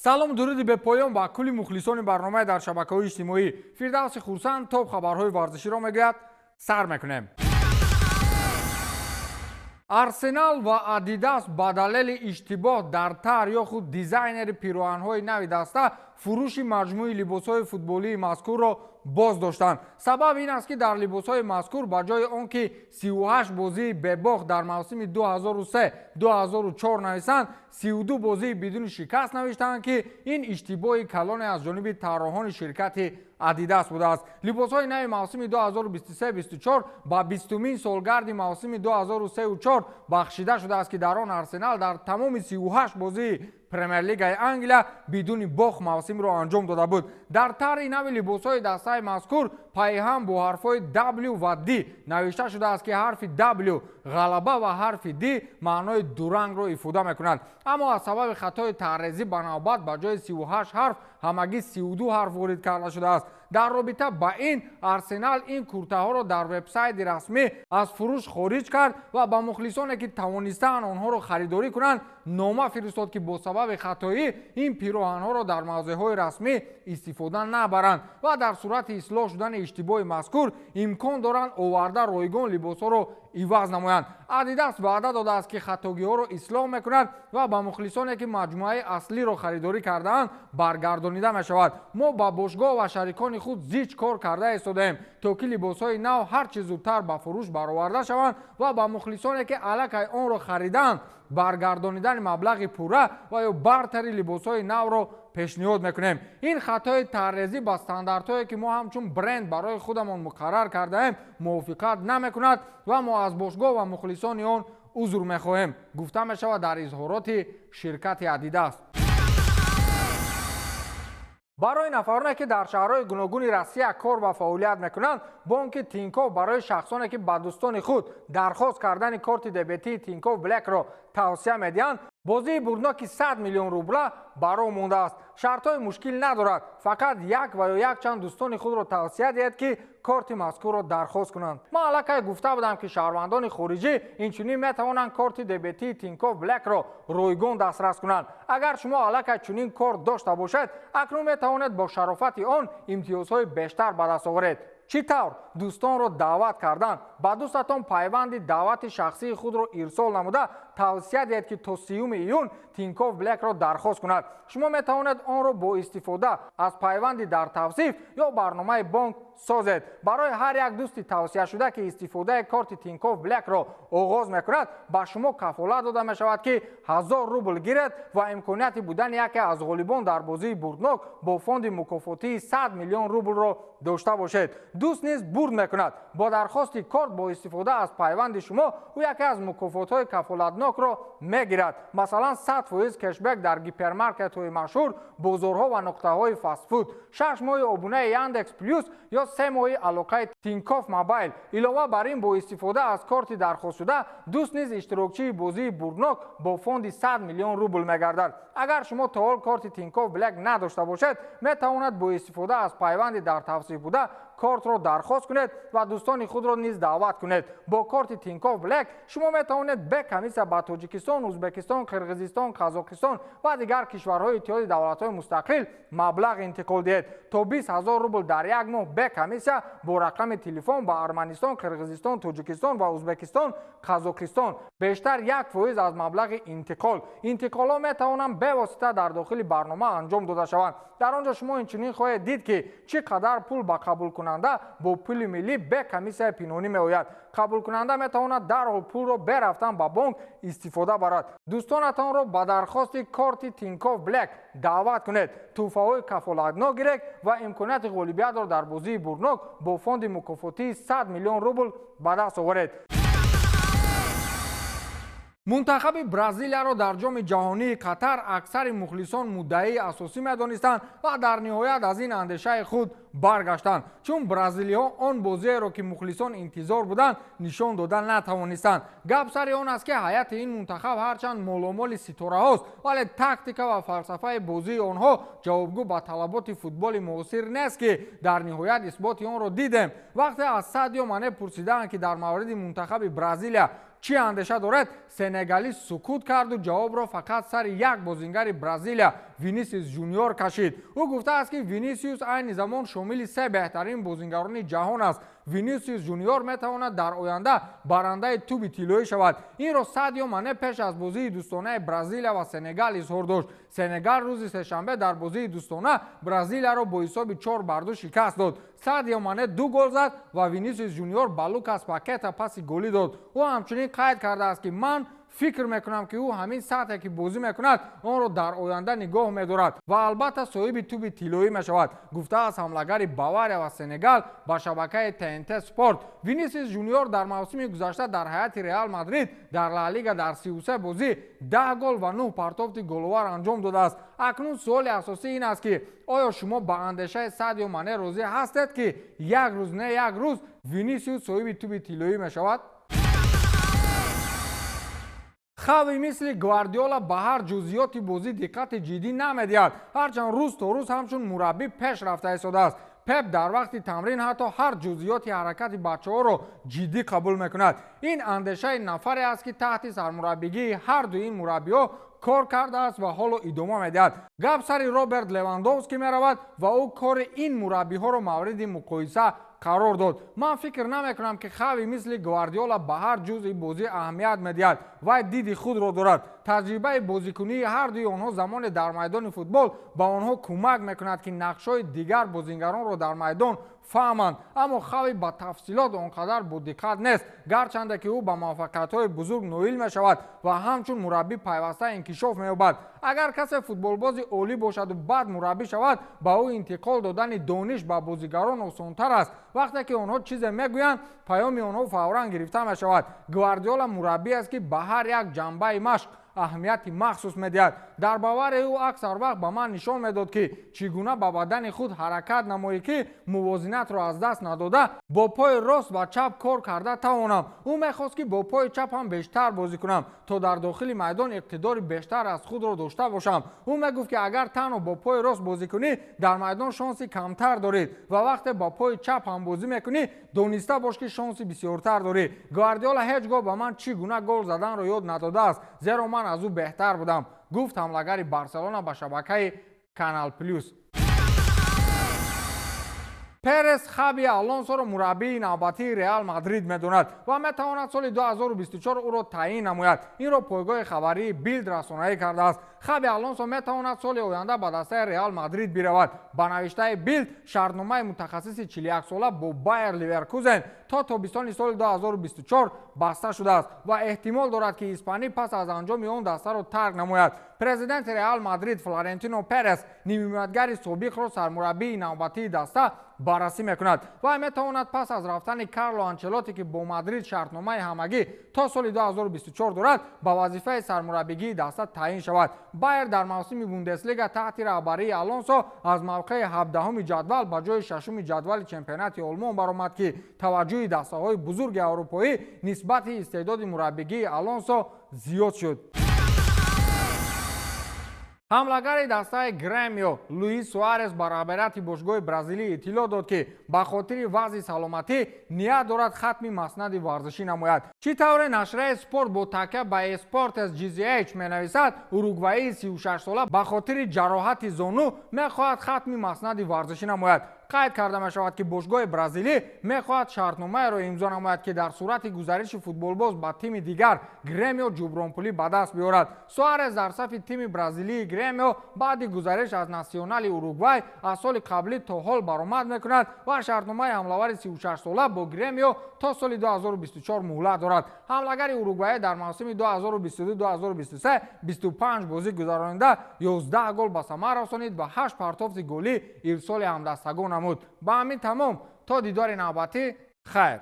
Салому дуруди бепоён ба кулли мухлисони барномаи дар шабакаҳои иҷтимоӣ. Фирдавси Хурсанд топ хабарҳои варзиширо мегӯяд. Сар мекунем. Арсенал ва Адидас ба далели иштибоҳ дар тарҳ ё худ дизайнери пироҳанҳои нави даста фурӯши маҷмӯи либосҳои футболии мазкурро боз доштанд. Сабаб ин аст, ки дар либосҳои мазкур ба ҷои он ки 38 бозии бебохт дар мавсими 2003-2004 нависанд, 32 бозии бидуни шикаст навиштаанд, ки ин иштибоҳи калоне аз ҷониби тарроҳони ширкати Адидас будааст. Либосҳои нави мавсими 2023-24 ба 20-умин солгарди мавсими 2003-4 бахшида шудааст, ки дар он Арсенал дар тамоми 38 бозии Премер-лигаи Англия бидуни бохт мавсимро анҷом дода буд. Дар тарҳи нави либосҳои дастаи мазкур пайҳам бо ҳарфҳои W ва D навишта шудааст, ки ҳарфи W ғалаба ва ҳарфи D маънои дурангро ифода мекунад. Аммо аз сабаби хатои таррезӣ ба навбат ба ҷои 38 ҳарф ҳамагӣ 32 ҳарф ворид карда шудааст. Дар робита ба ин Арсенал ин куртаҳоро дар вебсайти расмӣ аз фурӯш хориҷ кард ва ба мухлисоне, ки тавонистаанд онҳоро харидорӣ кунанд, нома фиристод, ки бо сабаби хатоӣ ин пироҳанҳоро дар мавзеъҳои расмӣ истифода набаранд ва дар сурати ислоҳ шудани иштибоҳи мазкур имкон доранд оварда ройгон либосҳоро иваз намоянд. Адидас ваъда додааст, ки хатогиҳоро ислоҳ мекунад ва ба мухлисоне, ки маҷмӯаи аслиро харидорӣ кардаанд, баргардонида мешавад. Мо ба бошгоҳ ва шарикони худ зич кор карда истодаем, то ки либосҳои нав ҳар чӣ зудтар ба фурӯш бароварда шаванд ва ба мухлисоне, ки аллакай онро харидаанд, баргардонидани маблағи пурра ва ё бартари либосҳои навро пешниҳод мекунем. Ин хатои таррезӣ ба стандартҳое, ки мо ҳамчун бренд барои худамон муқаррар кардаем, мувофиқат намекунад ва мо аз бошгоҳ ва мухлисони он узр мехоҳем, гуфта мешавад дар изҳороти ширкати Адидас. Барои нафароне, ки дар шаҳрҳои гуногуни Россия кор ва фаъолият мекунанд, бонки Тинькофф барои шахсоне, ки ба дӯстони худ дархост кардани корти дебетии Тинькофф Блекро тавсия медиҳанд, бозии бурдноки 100 миллион рубла баро мондааст. Шартҳои мушкил надорад, фақат як ва ё якчанд дӯстони худро тавсия диҳед, ки корти мазкурро дархост кунанд. Ман аллакай гуфта будам, ки шаҳрвандони хориҷӣ инчунин метавонанд корти дебетии Тинькофф Блекро ройгон дастрас кунанд. Агар шумо аллакай чунин корт дошта бошед, акнун метавонед бо шарофати он имтиёзҳои бештар ба даст оваред. Чӣ тавр? Дӯстонро даъват кардан. Ба дӯстатон пайванди даъвати шахсии худро ирсол намуда тавсия диҳед, ки то 30 июн Тинькофф Блекро дархост кунад. Шумо метавонед онро бо истифода аз пайванди дар тавсиф ё барномаи бонк созед. Барои ҳар як дӯсти тавсияшуда, ки истифодаи корти Тинькофф Блекро оғоз мекунад, ба шумо кафолат дода мешавад, ки 1000 рубл гиред ва имконияти будани яке аз ғолибон дар бозии бурднок бо фонди мукофотии 100 миллион рублро дошта бошед. Дӯст низ бурд мекунад. Бо дархости корт бо истифода аз пайванди шумо ӯ яке аз мукофотҳои кафолатнокро мегирад, масалан 100% кешбек дар гипермаркетҳои машҳур, бозорҳо ва нуқтаҳои фастфуд, 6 моҳи обунаи Яндекс Плюс ё 3 моҳи алоқаи Тинькофф Мобайл. Илова бар ин, бо истифода аз корти дархостшуда дӯст низ иштирокчии бозии бурднок бо фонди 100 миллион рубл мегардад. Агар шумо то ҳол корти Тинькофф Блек надошта бошед, метавонад бо истифода аз пайванди дар тавсиф буда кортро дархост кунед ва дӯстони худро низ даъват кунед. Бо корти Тинькофф Блек шумо метавонед бе комиссия ба Тоҷикистон, Ӯзбекистон, Қирғизистон, Қазоқистон ва дигар кишварҳои Иттиҳоди Давлатҳои Мустақил маблағ интиқол диҳед. То 20 ҳазор рубл дар як моҳ бе комиссия бо рақами телефон ба Арманистон, Қирғизистон, Тоҷикистон ва Ӯзбекистон, Қазоқистон, бештар 1% аз маблағи интиқол. Интиқолҳо метавонанд бевосита дар дохили барнома анҷом дода шаванд. Дар он ҷо шумо инчунин хоҳед дид, ки чӣ қадар пул ба қабулкунанда бо пули миллӣ бе комиссияи пинҳонӣ меояд. Қабулкунанда метавонад дарҳол пулро бе рафтан ба бонк истифода барад. Дӯстонатонро ба дархости корти Тинькофф Блек даъват кунед, тӯҳфаҳои кафолатнок гиред ва имконияти ғолибиятро дар бозии бурднок бо фонди мукофотии 100 миллион рубл ба даст оваред. Мунтахаби Бразилияро дар Ҷоми ҷаҳонии Қатар аксари мухлисон муддаии асосӣ медонистанд ва дар ниҳоят аз ин андешаи худ баргаштанд, чун бразилиҳо он бозиеро, ки мухлисон интизор буданд, нишон дода натавонистанд. Гап сари он аст, ки ҳайати ин мунтахаб ҳарчанд моломоли ситораҳост, вале тактика ва фалсафаи бозии онҳо ҷавобгӯ ба талаботи футболи муосир нест, ки дар ниҳоят исботи онро дидем. Вақте аз Садио Мане пурсидаанд, ки дар мавриди мунтахаби Бразилия чӣ андеша дорад, сенегалӣ сукут карду ҷавобро фақат сари як бозингари Бразилия Винисиус Жуниор кашид. Ӯ гуфтааст, ки Винисиус айни замон шомили се беҳтарин бозингарони ҷаҳон аст. Винисиус Жуниор метавонад дар оянда барандаи тӯби тиллоӣ шавад. Инро Садио Мане пеш аз бозии дӯстонаи Бразилия ва Сенегал изҳор дошт. Сенегал рӯзи сешанбе дар бозии дӯстона Бразилияро бо ҳисоби 4-2 шикаст дод. Садио Мане 2 гол зад ва Винисиус Жуниор ба Лукас Пакета паси голӣ дод. Ӯ ҳамчунин қайд кардааст, ки ман фикр мекунам, ки ӯ ҳамин сатҳе, ки бозӣ мекунад, онро дар оянда нигоҳ медорад ва албатта соҳиби тӯби тиллоӣ мешавад, гуфтааст ҳамлагари Бавария ва Сенегал ба шабакаи ТНТ Спорт. Винисиус Жуниор дар мавсими гузашта дар ҳайати Реал Мадрид дар Ла Лига дар 33 бозӣ 10 гол ва 9 партофти головар анҷом додааст. Акнун суоли асосӣ ин аст, ки оё шумо ба андешаи Садио Мане розӣ ҳастед, ки як рӯз не як рӯз Винисиус соҳиби тӯби тиллоӣ мешавад? Хави мисли Гвардиола ба ҳар ҷузъиёти бозӣ диққати ҷиддӣ намедиҳад, ҳарчанд рӯз то рӯз ҳамчун мураббӣ пеш рафта истодааст. Пеп дар вақти тамрин ҳатто ҳар ҷузъиёти ҳаракати бачаҳоро ҷиддӣ қабул мекунад. Ин андешаи нафаре аст, ки таҳти сармураббигии ҳар ду ин мураббиҳо кор кардааст ва ҳоло идома медиҳад. Гап сари Роберт Левандовски меравад ва ӯ кори ин мураббиҳоро мавриди муқоиса қарор дод. Ман фикр намекунам, ки Хави мисли Гвардиола ба ҳар ҷузъи бозӣ аҳамият медиҳад. Вай диди худро дорад. Таҷрибаи бозикунии ҳар дуи онҳо замоне дар майдони футбол ба онҳо кӯмак мекунад, ки нақшҳои дигар бозингаронро дар майдон фаҳманд. Аммо Хави ба тафсилот он қадар бодиққат нест, гарчанде ки ӯ ба муваффақиятҳои бузург ноил мешавад ва ҳамчун мураббӣ пайваста инкишоф меёбад. Агар касе футболбози олӣ бошаду баъд мураббӣ шавад, ба ӯ интиқол додани дониш ба бозигарон осонтар аст. Вақте ки онҳо чизе мегӯянд, паёми онҳо фавран гирифта мешавад. Гвардиола мураббӣ аст, ки ба ҳар як ҷанбаи машқ аҳамияти махсус медиҳад. Дар бовари ӯ аксар вақт ба ман нишон медод, ки чӣ гуна ба бадани худ ҳаракат намоӣ, ки мувозинатро аз даст надода бо пои рост ва чап кор карда тавонам. Ӯ мехост, ки бо пои чап ҳам бештар бозӣ кунам, то дар дохили майдон иқтидори бештар аз худро дошта бошам. Ӯ мегуфт, ки агар танҳо бо пои рост бозӣ кунӣ, дар майдон шонси камтар доред ва вақте бо пои чап ҳам бозӣ мекунӣ, дониста бош, ки шонси бисёртар дорӣ. Гвардиола ҳеҷ гоҳ ба ман чӣ гуна гол заданро ёд надодааст, зеро ман аз ӯ беҳтар будам, гуфт ҳамлагари Барселона ба шабакаи Канал Плюс. Перес Хаби Алонсоро мураббии навбатии Реал Мадрид медонад ва метавонад соли 2024 ӯро таъин намояд. Инро пойгоҳи хабарии Билд расонаӣ кардааст. Хаби Алонсо метавонад соли оянда ба дастаи Реал Мадрид биравад. Ба навиштаи Билд, шартномаи мутахассиси 41-сола бо Байер Ливеркузен то тобистони соли 2024 баста шудааст ва эҳтимол дорад, ки испанӣ пас аз анҷоми он дастаро тарк намояд. Президенти Реал Мадрид Флорентино Перес нимҳимоятгари собиқро сармураббии навбатии даста баррасӣ мекунад ва метавонад пас аз рафтани Карло Анчелоти, ки бо Мадрид шартномаи ҳамагӣ то соли 2024 дорад, ба вазифаи сармураббигии даста таъин шавад. Байер дар мавсими Бундеслига таҳти раҳбарии Алонсо аз мавқеи 17-уми ҷадвал ба ҷои 6-уми ҷадвали чемпионати Олмон баромад, ки таваҷҷӯҳи дастаҳои бузурги аврупоӣ нисбати истеъдоди мураббигии Алонсо зиёд шуд. Ҳамлагари дастаи Гремио Луис Суарес ба раҳбарияти бошгоҳи Бразилӣ иттилоъ дод, ки ба хотири вазъи саломатӣ ният дорад хатми маснади варзишӣ намояд. Чӣ тавре нашрияи Спорт бо такя ба Эспортес GZH менависад, уругваии 36-сола ба хотири ҷароҳати зону мехоҳад хатми маснади варзишӣ намояд. Қайд карда мешавад, ки бошгоҳи Бразилӣ мехоҳад шартномаеро имзо намояд, ки дар сурати гузариши футболбоз ба тими дигар Гремио ҷубронпулӣ ба даст биёрад. Суарес дар сафи тими бразилии Гремио баъди гузариш аз Насионали Уругвай аз соли қаблӣ то ҳол баромад мекунад ва шартномаи ҳамлавари 36-сола бо Гремио то соли 2024 муҳлат дорад. Ҳамлагари уругвайӣ дар мавсими 2022-2023 25 бозӣ гузаронида 11 гол ба самар расонид ва 8 партофти голӣ ирсоли ҳамдастагон намуд. Ба ҳамин тамом, то дидори навбатӣ, хайр.